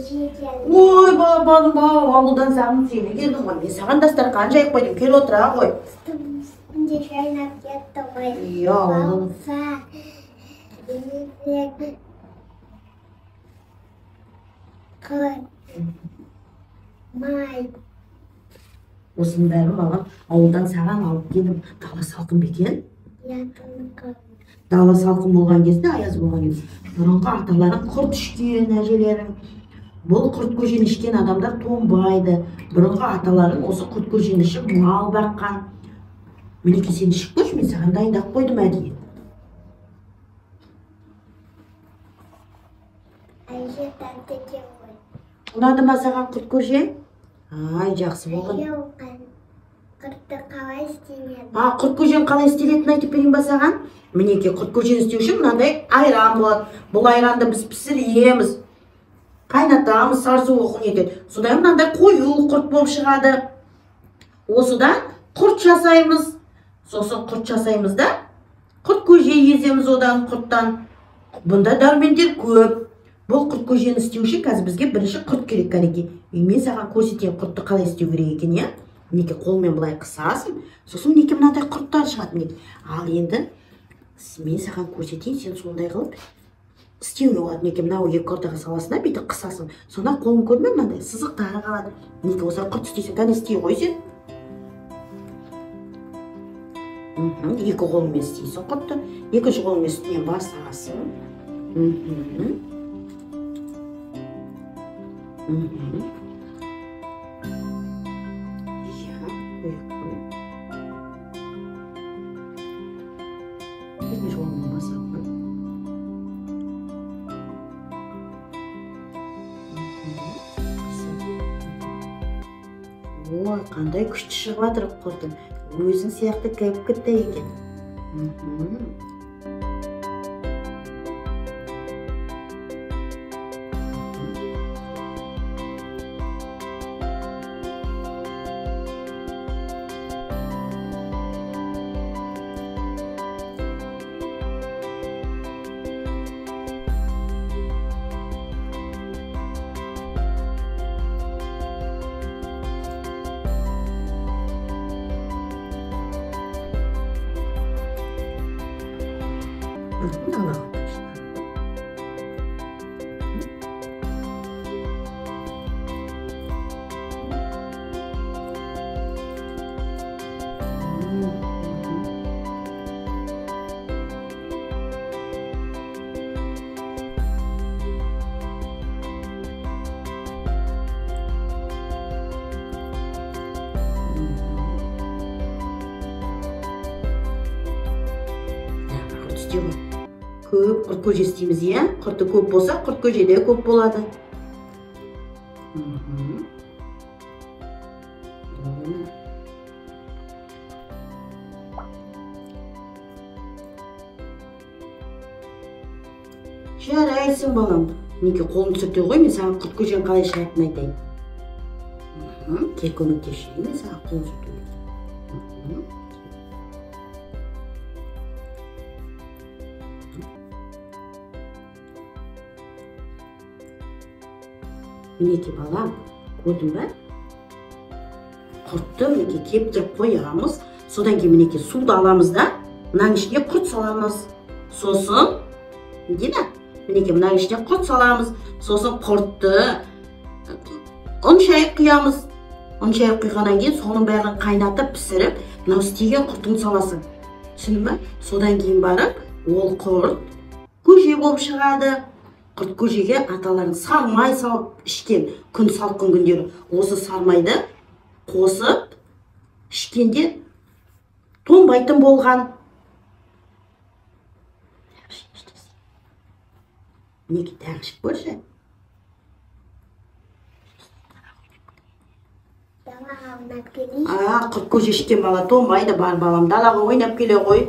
Әже келді. Ой, балапаным ау, ауылдан сағынып сені келдім ғой. Мен саған дастархан жайып қойдым, кел отыра ғой. Үстімде жайнап кетті ғой. Иә, ауылдан. Бауырсақ, елек, құрт, май. Осының бәрін балам ауылдан саған алып келдім. Дала салқын ба екен? Иә, салқын. Дала салқын болған кезде, аяз болған кезде бұрынғы аталарың құрт ішкен, әжелерің. Бұл құрт көжені ішкен адамдар тоңбайды. Бұрынғы аталарың осы құрт көжені ішіп мал баққан. Мінекей, сен ішіп көрші, мен саған дайындап қойдым әдейі. Әже тәтті екен ғой. Ұнады ма саған құрт көже? Ай, жақсы болған. Әже, ол құртты қалай істеледі? Құрт көженің қалай істелетінін айтып берейін ба саған? Мінекей, құрт көжені істеу үшін мынандай айран болады. Бұл айранды біз пісіреміз, қайнатамыз, сары су қылып нетеді. Содан мынандай қою құрт болып шығады. Осыдан құрт жасаймыз. Сосын құрт жасаймыз да, құрт көже еземіз одан, құрттан. Бұнда дәрмендер көп. Бұл құрт көжені істеу үшін қазір бізге бірінші құрт керек, кәнекей. Мен саған көрсетейін құртты қалай істеу керек екен, иә? Мінекей, қолмен былай қысасың, сосын мінекей мынандай құрттар шығады, мінекей. Ал енді мен саған көрсетейін, сен сондай қылып істеуге болады. Мінекей, мынау екі ортаға саласың да, бүйтіп қысасың. Сонда қолың көрме, мынандай сызықтары қалады. Мінекей, осылай құрт істейсің. Кәне, істей ғой сен. Екі қолыңмен істейсің құртты. Екінші қолыңмен үстінен басасың. Иә, қоя қой. Екінші қолыңмен басасың. Ой, қандай күшті шығып жатыр құртың. Өзің сияқты кәп-кітті екен. Көп құрт көже істейміз, иә? Құрты көп болса, құрт көже де көп болады. Жарайсың, балам. Мінекей, қолыңды сүрте ғой, мен саған құрт көженің қалай шығатынын айтайын. Кел, көмектесейін мен саған қолыңды сүртуге. Мінекей, балам, көрдің бе? Құртты мінекей кептіріп қоямыз. Содан кейін мінекей суды аламыз да, мынаның ішіне құрт саламыз. Сосын, Дина, мінекей мынаның ішіне құрт саламыз. Сосын құртты ұн шайып құямыз. Ұн шайып құйғаннан кейін соның бәрін қайнатып пісіріп, мынау істеген құртыңды саласың. Түсіндің бе? Содан кейін барып ол құрт көже болып шығады. Құрт көжеге аталарың сармай салып ішкен күн салқын күндері осы сармайды қосып ішкенде тоңбайтын болған. Мінекей, тағы ішіп көрші. Далаға ойнап келейін. Құрт көже ішкен бала тоңбайды, бар балам, далаға ойнап келе ғой.